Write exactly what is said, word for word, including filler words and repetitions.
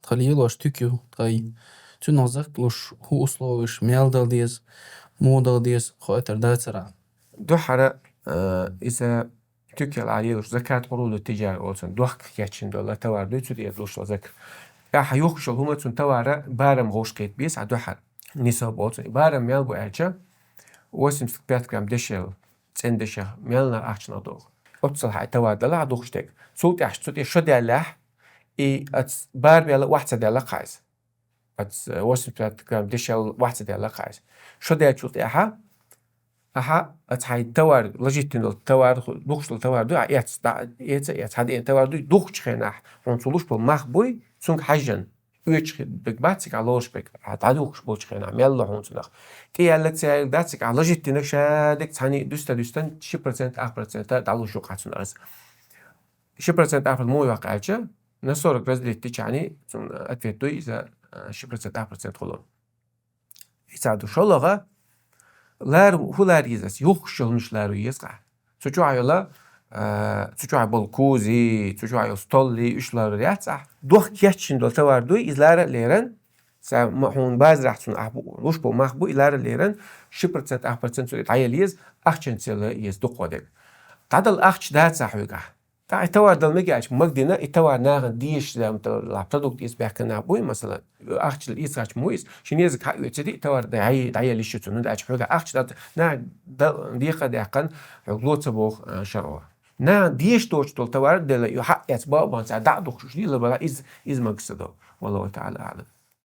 тха лелош туька ю тхай. Цунах закат луш хӀу условеш, мел дала деза, муха дала деза, хоуьйтур дацара. Духхьара, э, иза туька яла лелош закат, урудут тижара олу цунна, дохка кечйина дола товар дуй, цу тӀера луш йола закат. Ахьа юхкуш йолу хӀума цунна товара барам гӀуш кхета беза хьан духхьара. Нисаб олу цунна. Барам мел бу аьлча, восемьдесят пять грамм дешевла, цӀена дешех мел нах ахчанах догӀу. Оццул хьан товар дала хьан духкуш дерг. Цул тӀаьхьа цу тӀе шо даьллехь, и ац барам мел охьа ца даьлла кхайса. Ац восемьдесят пять грамм дешевла охьа ца даьлла кхайса. Шо даьллачул тӀаьхьа, ахьа, ац хьайн товар, ложиттина долу товар, духкуш долу товар дуй, а эц, дӀа, эца, эц, хьан деана товар дуй, духкучу хенахь, хьуна цу луш болу мах буй, цуьнга хьаьжжина. Оьцуш хи-, берг бац цига лоруш берг, хьан дӀадухкуш болчу хенахь, мел ло хьуна цунах. ТӀе яьлларг ца яьлларг дац цига, ложиттинарг ша дерг цхьаьна дуьста-дуьстан ши процент, ах процент дӀалуш ю кхачунах иза. Ши процент, ах процент муха йоккху аьлча, на сорок разделить дича хьани, цунна ответ дуй иза, а, ши процент, ах процент хуьлу. Ица ду шолгӀа, лар, хӀу лар еза ас, юхкуш йолу хӀумнаш лар ю еза къа. Цу чохь йола, а, цу чохь болу кузи, цу чохь йолу столли, уьш лар яц ахь. Дохка кечйина долу товар дуй, иза лара а леран, ца ма-, хьуна базарахь цунна ахь бу-, луш болу мах бу, и лара а леран, ши процент, ах процент цу дӀаяла еза, ахчанца яла еза дукхо дерг. ДӀадала ахча дац ахь хьоьгахь. ТӀаккха и товар дала мега аьлча, магадина, и товар нахана дезаш, дам, та-, ла-, продукт иза баьхкина нах буй, масала, ахча эцарч муй иза, шен еза хьаоьцуди, и товар дӀа-, дӀаяла йиш ю цунна, даьлча хьоьга ахча дац, нах да-, декха а даьккхина, хьоьга ло ца боху, а, шаргӀо. Нахана дезаш доцуш долу товар дела, ю хьаэца баъ бан ца дӀа а духкуш, дийла бала, иза, иза магаса до. Валлаху та'ала а'лам.